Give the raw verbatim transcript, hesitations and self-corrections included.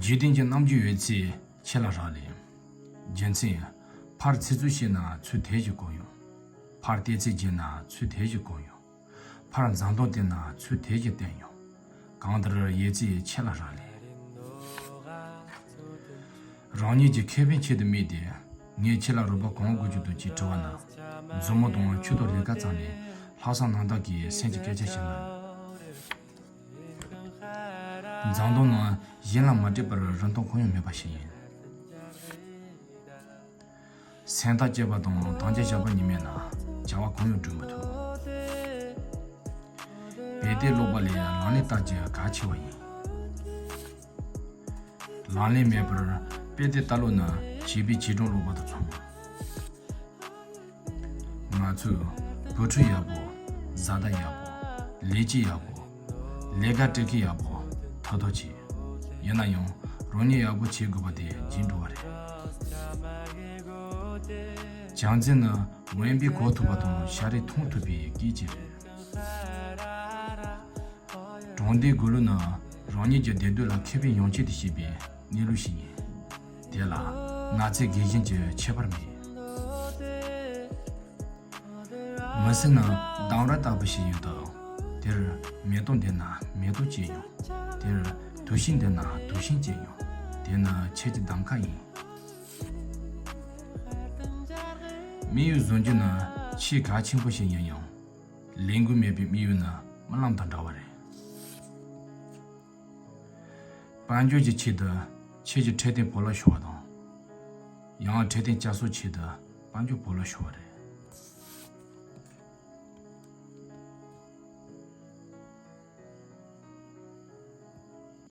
འཇིག་རྟེན་གྱི་རྣམ་འགྱུར་ཡོད་ཚད་ཁྱེད་ལ་རག་ལས། རྒྱུ་མཚན། ཕར་ཚིག་རྩུབ་བཤད་ན་ཚུལ་དེ་བཞིན་གོ་ཡོང་། ཕར་བལྟས་ཚད་བརྗེད་ན་ཚུལ་དེ་བཞིན་གོ་ཡོང་། ཕར་མཛངས་སྟོབས་བསྟན་ན་ཚུལ་དེ་བཞིན་བསྟན་ཡོང་། གང་ལྟར་ཡོད་ཚད་ཁྱེད་ལ་རག་ལས། རང་ཉིད་ཀྱི་ཁེ་ཕན་ཆེད་དུ་དམིགས་ཏེ། ངས་ཁྱེད་ལ་རོགས་པ་གང་དགོས་ཀྱི་འདུག་ཅེས་དྲི་བ་ན། མཛུབ་མོ་དང་མཆུ་ཏོ་ལས་ཀ་བརྩམས་ནས་ལྷག་བསམ་རྣམ་དག་གིས་སེམས་ཀྱི་སྐད་ཆ་བཤད་ན། མཛངས་སྟོབས་རྣམས་གཞན་ལ་མ་སྤྲད་པར་རིན་ཐང་གང་ཡང་མེད་པ་ཞིག་ཡིན། སེམས་ཐག་བཅད་པ་དང་དམ་བཅའ་བཞག་པ་གཉིས་མེད་ན་བྱ་བ་གང་ཡང་སྒྲུབ་མི་ཐུབ། དཔེ་དེབ་ཀློག་པ་ལས་ལག་ལེན་བསྟར་རྒྱུ་གལ་ཆེ་བ་ཡིན། ལག་ལེན་མེད་པར་དཔེ་དེབ་ལྟ་ཀློག་ན་བྱིས་པས་བྱིས་སྒྲུང་ཀློག་པ་དང་མཚུངས། ང་ཚོས་བུ་ཕྲུག་ཡག་པོ། བཟའ་ཟླ་ཡག་པོ། ལས་བྱེད་ཡག་པོ། ལས་ཀ་སྤྲད་མཁན་ཡག་པོ་ཐོབ་ཐབས་བྱེད། ཡིན་ན་ཡང་རང་ཉིད་ཡག་པོ་བྱེད་དགོས་པ་དེ་བརྗེད་འགྲོ་བ་རེད། བྱམས་བརྩེ་ནི་དབེན་པས་གོ་ཐུབ་པ་དང་ཤ་རས་མཐོང་ཐུབ་པའི་སྐད་ཅིག་རེད། དྲང་བདེན་དགོས་ལུགས་ནི་རང་ཉིད་ཀྱི་བདེ་སྡུག་ལ་ཁེ་ཕན་ཡོང་ཆེད་དུ་བྱེད་པའི་གནས་ལུགས་ཤིག་ཡིན། དེ་ལ་ང་ཚོས་དགེ་ཞན་གྱི་ཁྱད་པར་མེད། མི་སེར་ནི་འདམ་ར་ལྟ་བུ་ཞིག་ཡིན་སྟབས། དེར་མེ་ཏོག་འདེབས་ན་མེ་ཏོག་སྐྱེ་ཡོང་། དེར་དུག་ཤིང་འདེབས་ན་དུག་ཤིང་སྐྱེ་ཡོང་། དེ་ནི་ཁྱེད་ཀྱི་གདམ་ཁ་ཡིན། དམིགས་ཡུལ་བཟུང་རྒྱུ་ནི་ཆེས་གལ་ཆེན་པོ་ཞིག་ཡིན་ཡང་། ལས་འགུལ་མེད་པའི་དམིགས་ཡུལ་ནི་རྨི་ལམ་དང་འདྲ་བ་རེད། དཔལ་འབྱོར་གྱི་ཆེད་དུ་ཁྱེད་ཀྱི་འཕྲོད་བསྟེན་བོར་བརླག་ཤོར་བ་དང་། ཡང་འཕྲོད་བསྟེན་བསྐྱར་གསོ་ཆེད་དུ་དཔལ་འབྱོར་བོར་བརླག་ཤོར་བ་རེད།